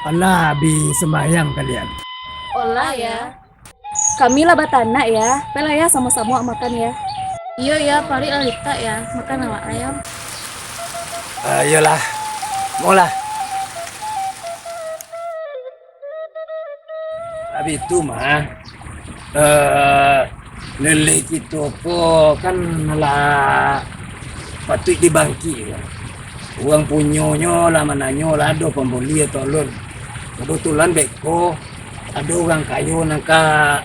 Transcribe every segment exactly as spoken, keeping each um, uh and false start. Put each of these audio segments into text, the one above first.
Alah, abih sumbayang kalian? Olah, ya. Kami lah batanak, ya. Pailah, ya, samo-samo makan, ya. Iyo, ya, paruik lah litak, ya. Makan awak ayam. Ah, iyolah. Molah. Abih tu mah, eh, lele kito ko kan lah patuik dibangkik. Urang punyonyo lah mananyo lah ado pambali atau alun. Kabatulan beko ado urang kayo nan ka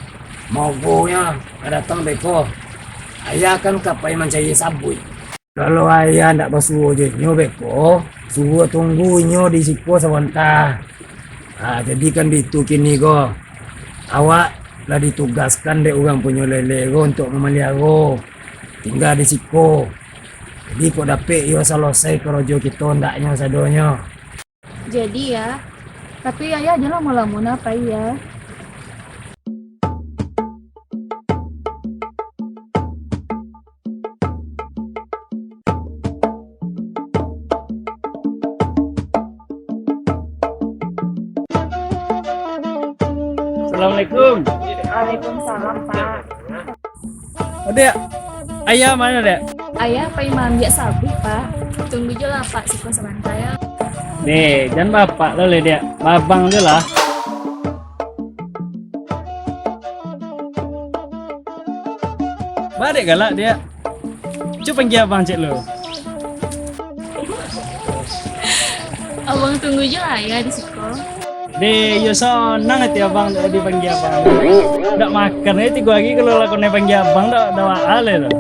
maogonyo ka datang beko. Ayah kan ka pai mancari sabuik. Kalau ayah ndak basuo jo inyo beko, suruah tunggu inyo di siko sabanta. Ha, jadi kan bitu kini ko, awak lah ditugaskan dek urang punyo lele ko untuak mamaliaro, tingga di siko. Jadi kok dapek iyo salosai karajo kito andaknyo sadonyo. Jadi, ya. Tapi ayah jan lamo-lamo nah pai, ya. Assalamualaikum. Waalaikumsalam, Pak. Oh, Dek. Ayah mano, Dek? Ayah pai maambiak sabuik, Pak. Tunggu jo lah, Pak, siko sabanta, ya. Dek, jan bapak lo leh, Dek. Babang jo lah. Ba Dek galak, Dek. Cubo panggia abang cek lo. Abang tunggu jo lah, ya, di siko. Deh, iyo sanang ati abang dek dipanggia abang. Ndak makan aja tigo hari kalau lah kena panggia abang, ndak, ndak waal tu.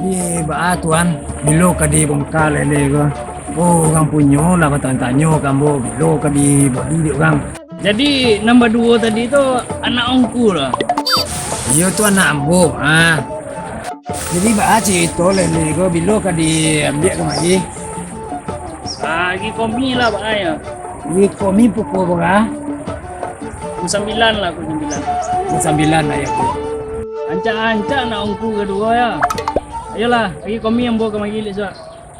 Ih, baa tuan, bilo ka dibongka lele ko? Oh, urang punyo lah batanyo-tanyo ka ambo, bilo ka diboli dek urang. Jadi, nan baduo tadi tu anak ungku lah? Iyo tu anak ambo, ha. Jadi, baa carito lele ko, bilo ka diambiak kamari? Ah, agi komi lah, baa yo. Agi komi pukul bara? Pukul sambilan lah, pukul sambilan. Pukul sambilan lah, yo. Rancak-rancak nak ungku kaduo, yo. Ayolah, agi komi ambo kamari lek suak.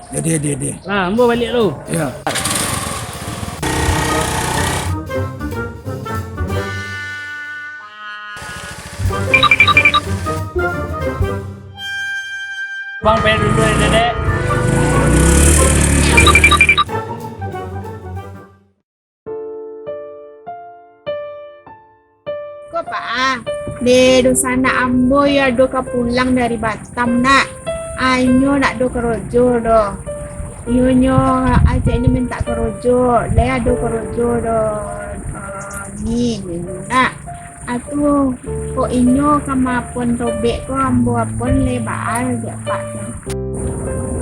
Jadi, jadi, jadi. Lah, ambo baliak dulu. Yo. Bang, payah dulu ya, Dedek. Ko, Pak, ah. Deh, dunsanak ambo yo ado ka pulang dari Batam, nak. Ah, inyo ndak ado korojo doh. Inyo nyo, ah, cek inyo mintak korojo. Lai ado korojo doh, ah, ni, nak. Atuh, kok inyo ka maapon tobek ko ambo apon le baa jo apak tu.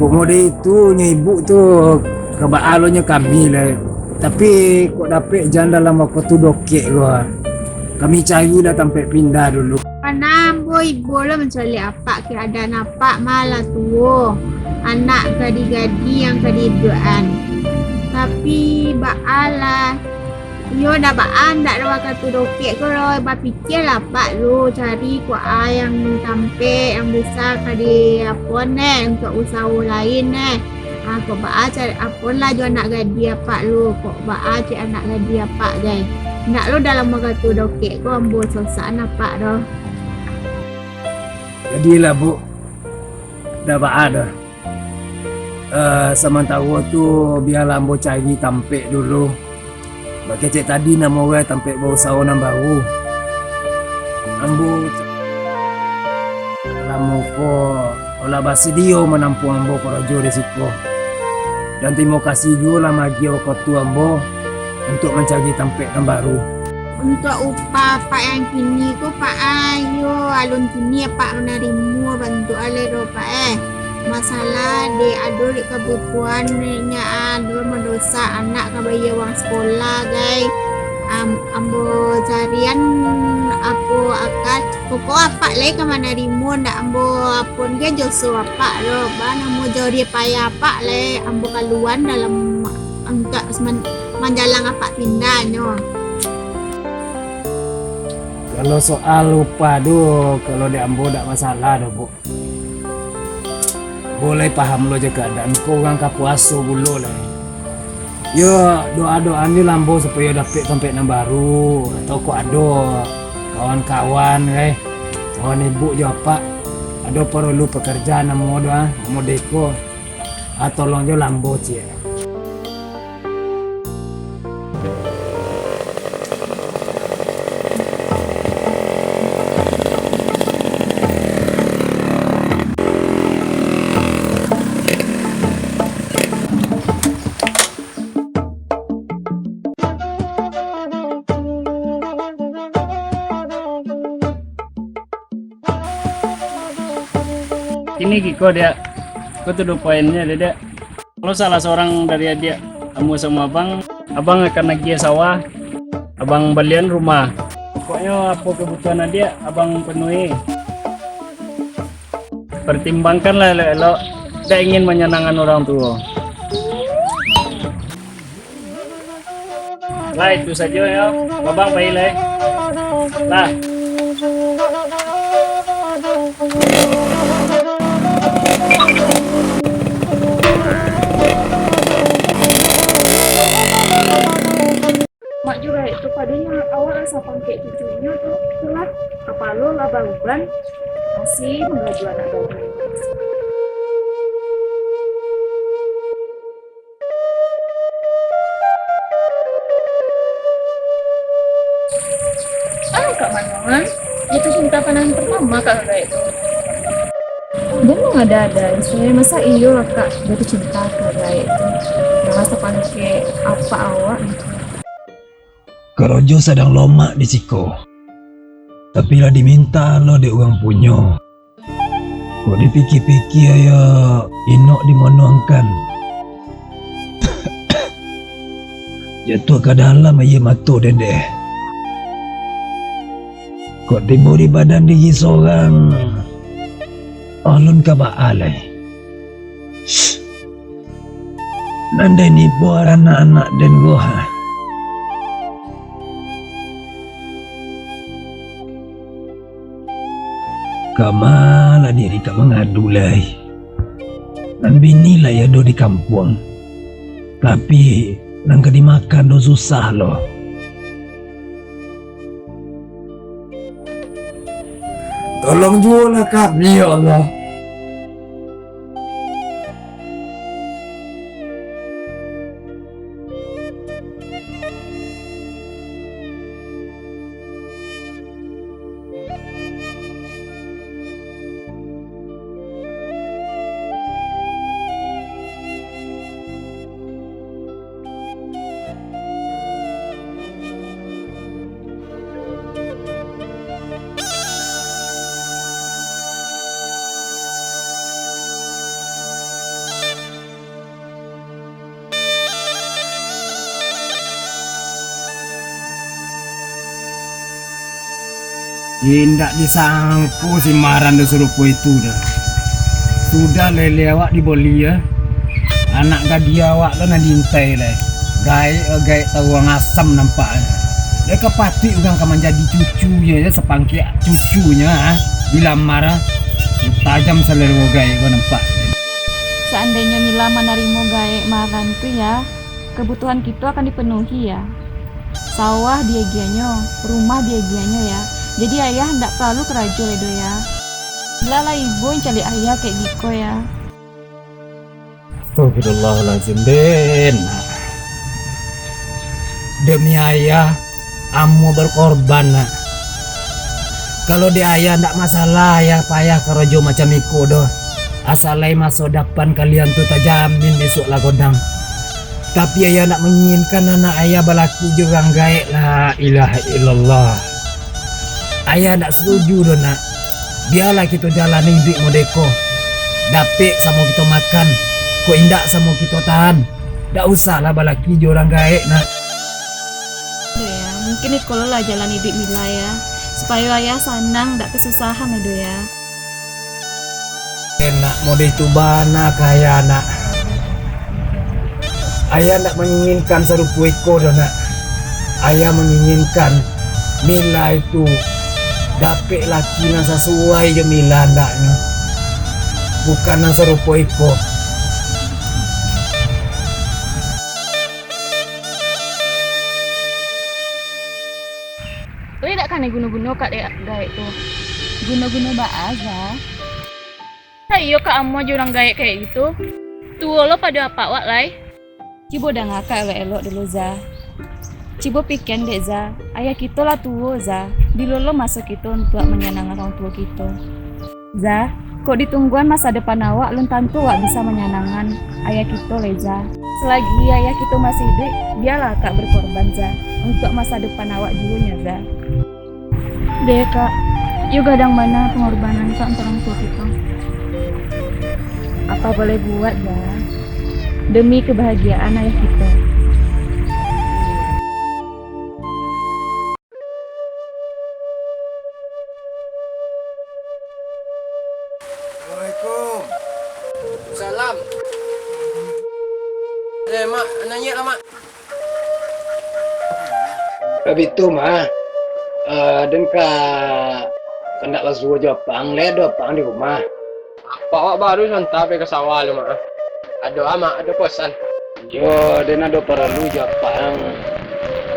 Kok model itu nyo ibu tu ka baa lo nyo kami le. Tapi kok dapek jan dalam wakatu dokek ko. Kami cari lah tampek pindah dulu. Kana ambo ibo lo mancaliak apak, keadaan apak malah tuo. Anak gadi-gadi yang ka diiduakan. Tapi baa lah. Iyo, ndak baa, ndak ado wakatu dokek ko lo, bapikialah apak lo, cari kok a yang tampek yang bisa ka di apon neh, untuak usaho lain neh. Ah, kok baa cari apon lah jo anak gadih apak lo, kok baa cari anak gadih apak gai. Ndak lo dalam wakatu dokek ko ambo sosakan apak doh. Jadilah, Bu. Ndak baa doh. Eh, samantaro tu, bialah ambo cari tampek dulu. Bak kecek tadi, namo weh tampek bausaho nan baru. Ambo lamo ko lah basadio manampuang ambo karajo di siko. Dan tarimo kasih juo lah maagiah wakatu ambo untuak mancari tampek nan baru. Untuak upah apak yang kini ko, Pak, ayo, alun kini apak manarimo bantuak alai doh, Pak, eh. Masalah dek ado dek kabutuhan, dek nyo ado mandosak anak ka bayia uang sekolah, gai. Am-, ambo carian apo akan, pokok apak lai ka manarimo, ndak ambo apon gai joso apak doh. Ba namo jauah di payah apak lai, ambo kaluan dalam angkak semen-, manjalang apak pindahnyo. Kalau soal upah tu, kalau di ambo dak masalah doh, Bu. Ambo lai paham lo jo keadaan ko, urang ka puaso pulo lai. Yo, doa-doaan jo lah ambo supayo dapek tampek nan baru, atau kok ado kawan-kawan, eh, kawan ibu jo apak, ado paralu pakarjaan ambo doh, ah, ambo deko. Ah, tolong jo lah ambo, ciek. Kini kiko, Diak. Ko tu do poinnyo, Diak. Kalau salah sorang dari adiak ambo samo abang, abang akan agiah sawah, abang balian rumah. Pokoknyo, apo kabutuhan adiak, abang panuhi. Pertimbangkanlah elok-elok, dak ingin manyanangkan urang tuo. Lah, itu sajo yo. Abang pai lai. Lah. Mak juraik tu, padonyo awak lah sapangkek cucunyo tu, tu lah, kapalo lah bauban, masih manggaduah anak gadih. Ah, Kak Mano, kan? Jatuh cinta pandangan pertama, Kak, ka gaek tu. Dia mengada-ada, saya masa iyo lah, Kak, jatuh cinta ka gaek tu. Yang rasa pangkek apa awak gitu. Karajo sadang lomak di siko, tapi lah diminta lo dek urang punyo. Kok dipikia-pikia yo, inok dimonoangkan. Jatuah ka dalam aia mato den deh. Kok tibo di badan diri sorang, alun ka baa lai. Nan den ibo anak-anak den ko ha. Kama lah diri ka mangadu lai. Nan bini lai ado di kampuang, tapi nan ka dimakan do susah lo. Tolong juolah kami, ya Allah. Indak disangko si Maran do sarupo itu doh. Sudah lele awak diboli, ya. Anak gadih awak lo nan diintai lai. Gaek, gaek taruang asam nampaknyo. Dek ka patuik urang ka manjadi cucunyo, ya, sapangkek cucunyo, ah. Dilamar, ah. Tajam salero gaek ko nampak. Seandainyo Mila manarimo gaek Maran tu, ya, kebutuhan kito akan dipenuhi, ya. Sawah diagiahnyo, rumah diagiahnyo, ya. Jadi ayah ndak paralu karajo lai doh, ya. Mila lah ibo mancaliak ayah kayak giko, ya. Astagfirullahalazim, Den. Demi ayah, ambo berkorban, nak. Kalau di ayah ndak masalah, ayah payah karajo macam iko doh. Asa lai maso dapan kalian tu tajamin bisuak lah godang. Tapi ayah ndak manginginkan anak ayah balaki jo urang gaek, la ilaha illallah. Ayah ndak setuju doh, nak. Bialah kito jalani iduik modeko. Dapek samo kito makan, kok indak samo kito tahan. Ndak usahlah balaki jo urang gaek, nak. Doh ya, mungkin iko lo lah jalan iduik Mila ya, supayo ayah sanang, ndak kasusahan lah, Doh ya. Enak mode itu bana kaya, nak. Ayah ndak manginginkan sarupo iko doh, Nak. Ayah manginginkan Mila itu dapek laki nan sasuai jo Mila andaknyo, bukan nan sarupo iko. Lai dak kanai guno-guno kak dek gaek tu? Guno-guno baa, Za? Sa iyo kak amuah jo urang gaek kayak gitu? Tuo lo pado apak wak lai. Cubo danga kak elok-elok dulu, Za. Cubo pikian dek, Za. Ayah kito lah tuo, Za. Bilo lo maso kito untuak manyanangkan urang tuo kito? Za, kok ditungguan masa depan awak, lun tantu awak bisa manyanangkan ayah kito lai, Za. Selagi ayah kito masih iduik, bialah akak berkorban, Za, untuak masa depan awak juo nyo, Za. Deh, Kak, iyo gadang bana pangorbanan, Kak, untuak urang tuo kito. Apa boleh buat, Za, demi kebahagiaan ayah kito. Assalamualaikum. Salam. Eh, Mak, naiak lah, Mak. Tapi tu, Mak, eh, den ka kandak basuo jo apak ang, lai ado apak ang di rumah? Apak wak baru santa pai ka sawah tu, Mak. Ado, ah, Mak, ado pesan. Yo, den ado paralu jo apak ang.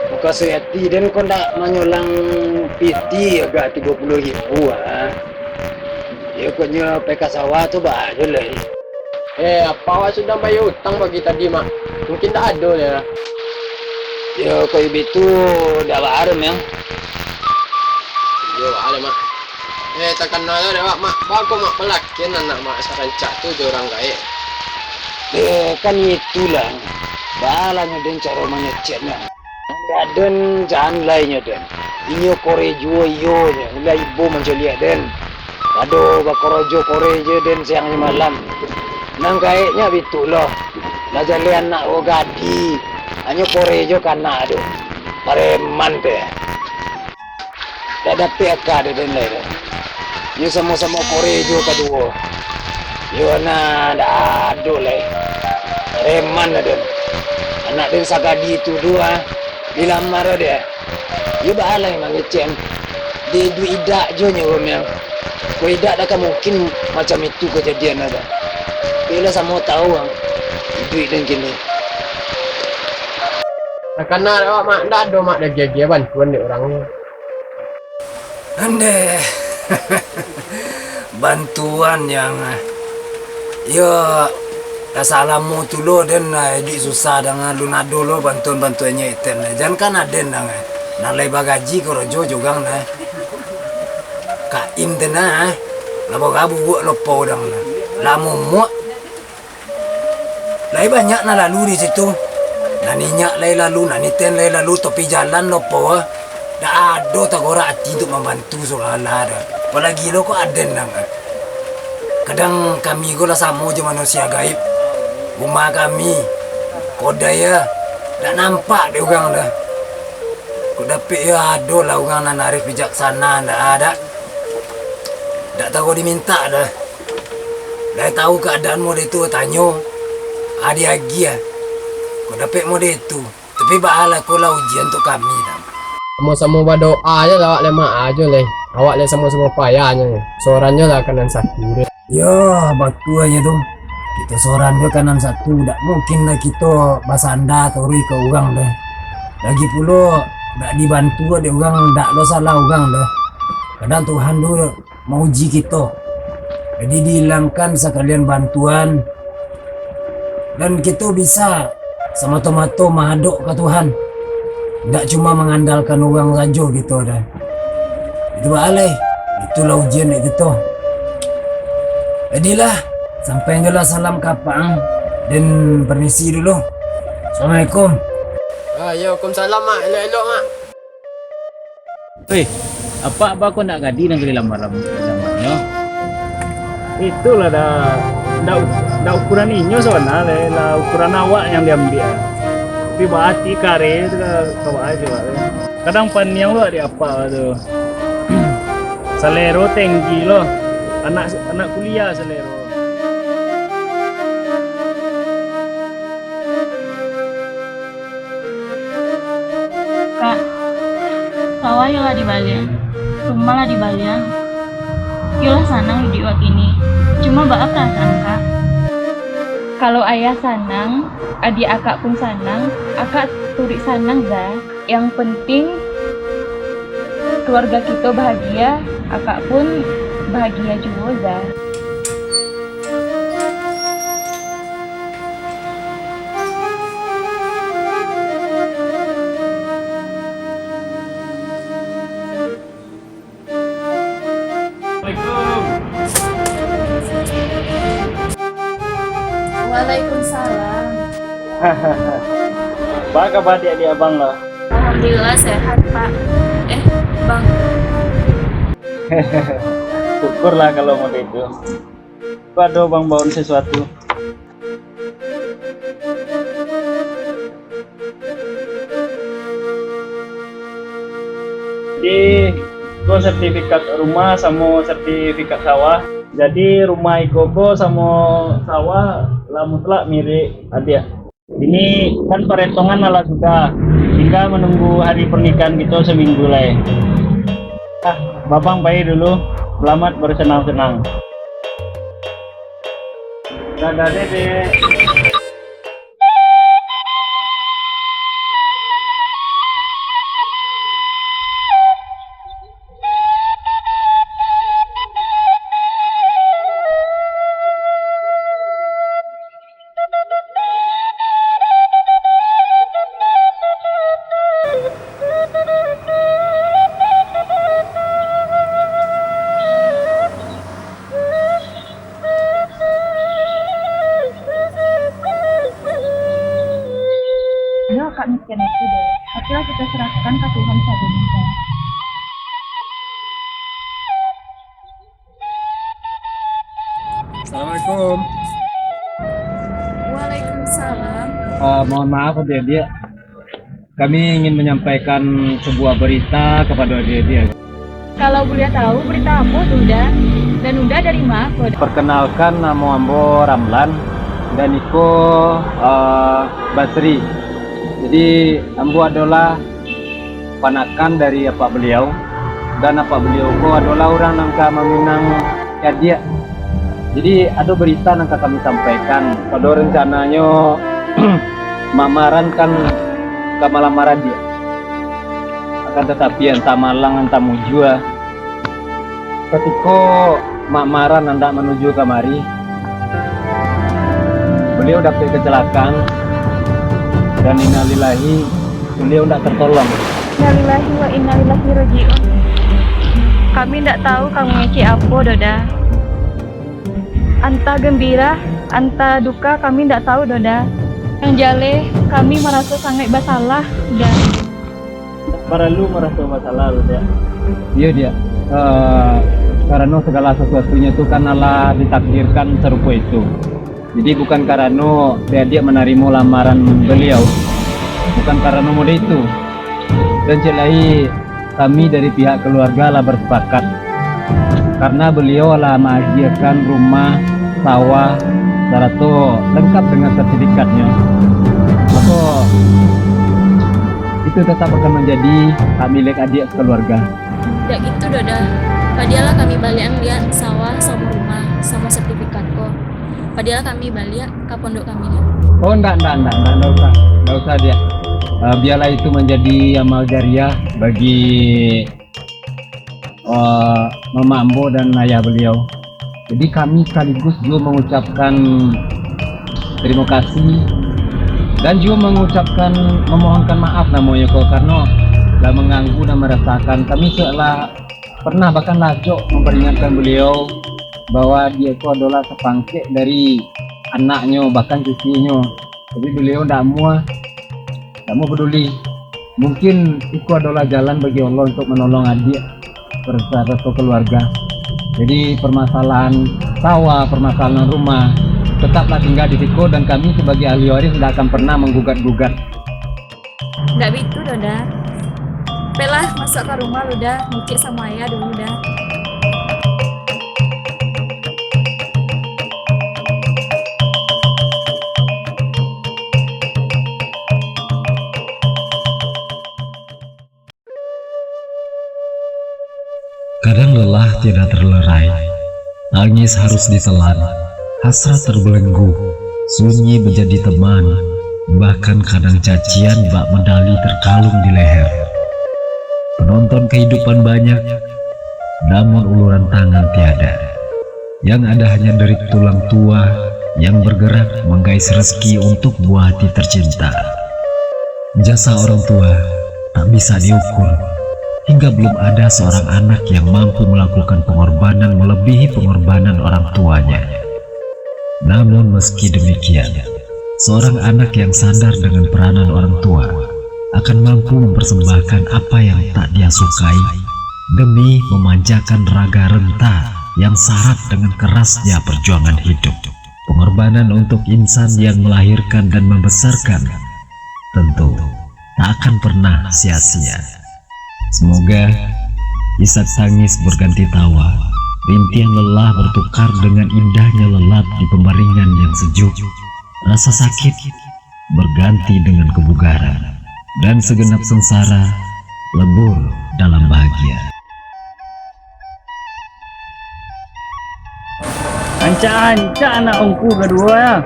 Mukasuik ati den ko ndak manyolang piti agak tigo puluah ribu, ah. Yo, kok nyo pai ka sawah tu, baa jo lai. Eh, apak wak sudah bayar utang pagi tadi, Mak. Mungkin ndak ado lai lah. Yo, kok bitu, ndak baa doh, Mang. Iyo, baa lai, Mak. Eh, takana lo dek awak, Mak. Baa kok Mak palakian anak Mak sarancak tu jo urang gaek? Eh, kan itulah. Baa lah nyo den caro mangeceknyo. Aden jan lai nyo den. Inyo kore juo iyo nyo, lah ibo mancaliak den. Ado bakarajo kore jo den siang jo malam. Nan gaeknyo bitu lo. Lah jaleh anak ko gadih. Hanyo kore jo ka anak tu. Pareman tu. Dak dapek aka dek den lai tu. Yo samo-samo kore juo kaduo. Yo nah, dak ado lai. Pareman lah den. Anak den sagadih tu tu, ah. Dilamar dek. Iyo baa lai mangecek. Di iduik idak jo nyo, Romiang. Kok idak dak ka mungkin macam itu kajadian ado. Iyolah samo tahu ang. Iduik den kini. Takana dek awak, Mak, ndak ado, Mak, diagiah-agiah bantuan dek urang. Andeh. Bantuan yang, eh, yo, lah salamo tu lo den, eh, iduik susah dang, eh, lun ado lo bantuan-bantuannyo iten, eh. Jan kan aden dang, eh. Nan lai bagaji korojo jugang, eh. Kaim tu nah, eh. Lah bagabuak lopo dang, eh. Lah mumuak. Lai banyak nan lalu di situ. Nan inyak lai lalu, nan iten lai lalu, tapi jalan lopo, ah. Dak ado tagorak ati untuak mambantu surang alah doh. Apolagi lo kok aden nang, ah. Kadang kami ko lah samo jo manusia gaib. Rumah kami, kodai, ah, dak nampak dek urang doh. Kok dapek yo ado lah urang nan arif bijaksana, ndak ado. Dak tahu dimintak doh. Lai tahu kaadaan model tu, tanyo, ah, diagiah. Kok dapek model tu, tapi baalah ko lah ujian untuak kami, dang. Samo-samo badoa je lah awak, lai mak ajo lai. Awak lai samo-samo payah nyo. Sorannyo lah ka nan satu deh. Yo, batua nyo tu. Kito soran jo ka nan satu, dak mungkin lah kito basanda taruih ka urang deh. Lagi pulo, dak dibantu dek urang, dak lo salah urang deh. Kadang Tuhan tu mauji kito. Jadi, diilangkan sakalian bantuan, dan kito bisa samato-mato mahadok ka Tuhan. Indak cuma mangandalkan urang sajo kito deh. Itu baalai, itulah ujian dek kito. Jadilah, sampaian jolah salam ka apak ang, den permisi dulu. Assalamualaikum. Ah, yo, waalaikumsalam, Mak. Elok-elok, Mak. Hei, apak baa kok ndak gadih nan ka dilamar-lamar nyo? Itulah dah, ndak, ndak ukuran inyo sabananyo, lah ukuran awak yang diambiak. Tapi baa ati kareh tu ka, ka baa jo awak tu. Kadang paniang lo dek apak tu. Salero tinggi lo. Anak, anak kuliah salero. Sawah yo lah dibalian, rumah lah dibalian. Yo lah sanang iduik wak kini. Cuma baa parasaan kak? Kalau ayah sanang, adiak akak pun sanang, akak turuik sanang, Za. Yang penting, keluarga kito bahagia, akak pun bahagia juo, Za. Assalamualaikum. Waalaikumsalam. Baa kaba adiak-adiak abang lah? Alhamdulillah sehat, Pak. Eh, Bang. Syukurlah kalau model itu. Ko ado Bang baun sesuatu. Jadi, ko sertifikat rumah samo sertifikat sawah. Jadi, rumah iko ko samo sawah lah mutlak milik adiak. Ini kan paretongan alah sudah, tingga manunggu hari pernikahan kito saminggu lai. Ah, Babang pai dulu, salamat bersenang-senang. Dadah, Dedek. Yo, Kak, mikian itu deh. Tapi lah kita serahkan ka Tuhan sajo, Kak. Assalamualaikum. Waalaikumsalam. Ah, mohon maaf, adiak-adiak. Kami ingin menyampaikan sebuah berita kepada adiak-adiak. Kalau buliah tahu, berita apo tu, Uda? Dan Uda dari ma ko, Uda? Perkenalkan, namo ambo Ramlan, dan iko, eh, Basri. Jadi, ambo adolah panakan dari apak baliau, dan apak baliau ko adolah urang nan ka maminang adiak. Jadi, ado barita nan ka kami sampaikan. Ado rancananyo Mak Maran kan ka malamar adiak. Akan tatapi, antah malang, antah mujua, katiko Mak Maran andak manuju kamari, baliau dapek kacelakaan, dan innalillahi, baliau ndak tertolong. Innalillahi wa inna ilaihi raji'un. Kami ndak tahu ka mangecek apo, Doda. Antah gembira, antah duka, kami ndak tahu, Doda. Yang jaleh, kami maraso sangaik basalah, Doda. Ndak paralu maraso basalah, Doda. Iyo, Diak. Eh, karano sagalo sasuatunyo tu kan alah ditakdirkan sarupo itu. Jadi, bukan karano adiak manarimo lamaran baliau, bukan karano mode itu. Dan ciek lai, kami dari pihak keluarga lah bersepakat, karena beliau lah maagiahkan rumah, sawah, sarato lengkap dengan sertifikatnyo. Mako, itu tetap akan menjadi hak milik adiak sekeluarga. Dak gitu doh, dah. Padialah kami baliakan liak sawah samo rumah, samo sertifikat ko. Padialah kami baliak ka pondok kami, dah. Oh, ndak, ndak, ndak, ndak, ndak usah, ndak usah, Diak. Eh, biarlah itu menjadi amal jariah bagi, eh, mama ambo dan ayah beliau. Jadi, kami sekaligus juo mengucapkan terima kasih dan juo mengucapkan, memohonkan maaf namonyo ko, karano lah mengganggu dan meresahkan. Kami seolah pernah, bahkan lah acok memperingatkan beliau bahwa dia itu adalah sepangkek dari anaknyo, bahkan cucunyo. Tapi beliau ndak amuah, ndak amuah peduli. Mungkin iko adalah jalan bagi Allah untuk menolong adiak beserta keluarga. Jadi, permasalahan sawah, permasalahan rumah, tetaplah tinggal di siko, dan kami sebagai ahli waris tidak akan pernah menggugat-gugat. Ndak bitu doh, Da. Pelah, masuak ka rumah lu, Da. Ngecek samo ayah dulu, Da. tidak terlerai. Tangis harus ditelan, hasrat terbelenggu, sunyi menjadi teman, bahkan kadang cacian bak medali terkalung di leher. Penonton kehidupan banyak, namun uluran tangan tiada. Yang ada hanya deri tulang tua yang bergerak menggais rezeki untuk buah hati tercinta. Jasa orang tua tak bisa diukur, hingga belum ada seorang anak yang mampu melakukan pengorbanan melebihi pengorbanan orang tuanya. Namun meski demikian, seorang anak yang sadar dengan peranan orang tua akan mampu mempersembahkan apa yang tak dia sukai demi memanjakan raga renta yang syarat dengan kerasnya perjuangan hidup. Pengorbanan untuk insan yang melahirkan dan membesarkan tentu tak akan pernah sia-sia. Semoga isak tangis berganti tawa, rintihan lelah bertukar dengan indahnya lelap di pembaringan yang sejuk, rasa sakit berganti dengan kebugaran, dan segenap sengsara lebur dalam bahagia. Rancak-rancak anak ungku kaduo, yo.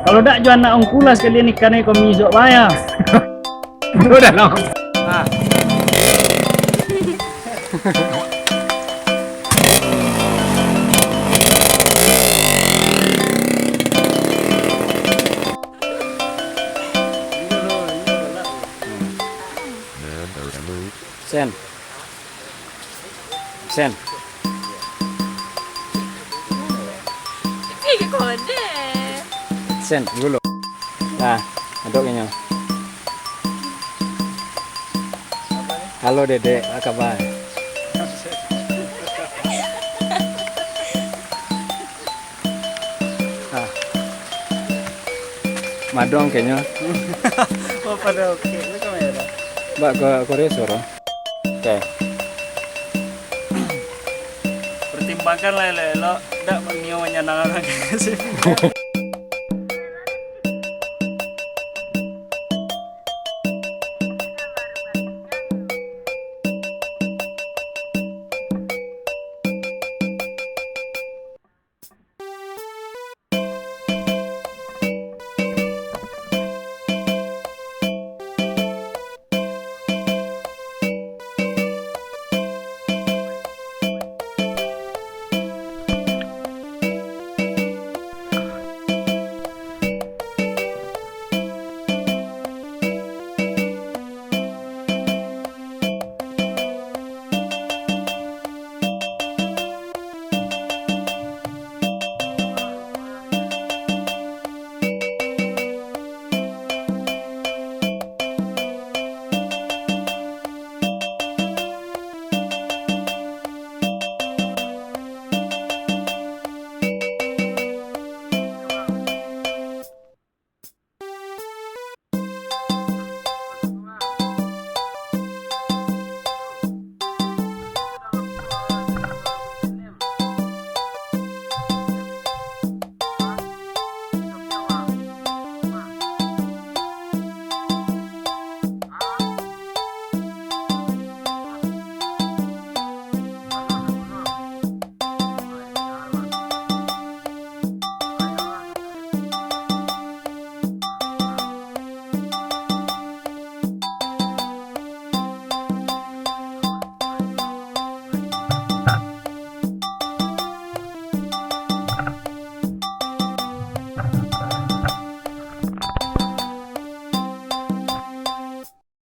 Kalau dak jo anak ungku lah, sakalian ikan ko misuak bae, yo. Udah, no. Ah. Sen. Sen. Sen, dulu. Nah, aduk inyo. Halo, Dedek, apa kabar? Ah. Maduang kayaknyo. Oh, pada oke. Lu kamera. Mbak, ke Korea suara. Oke. Pertimbangkanlah elok-elok, dak nio manyanangkan urang.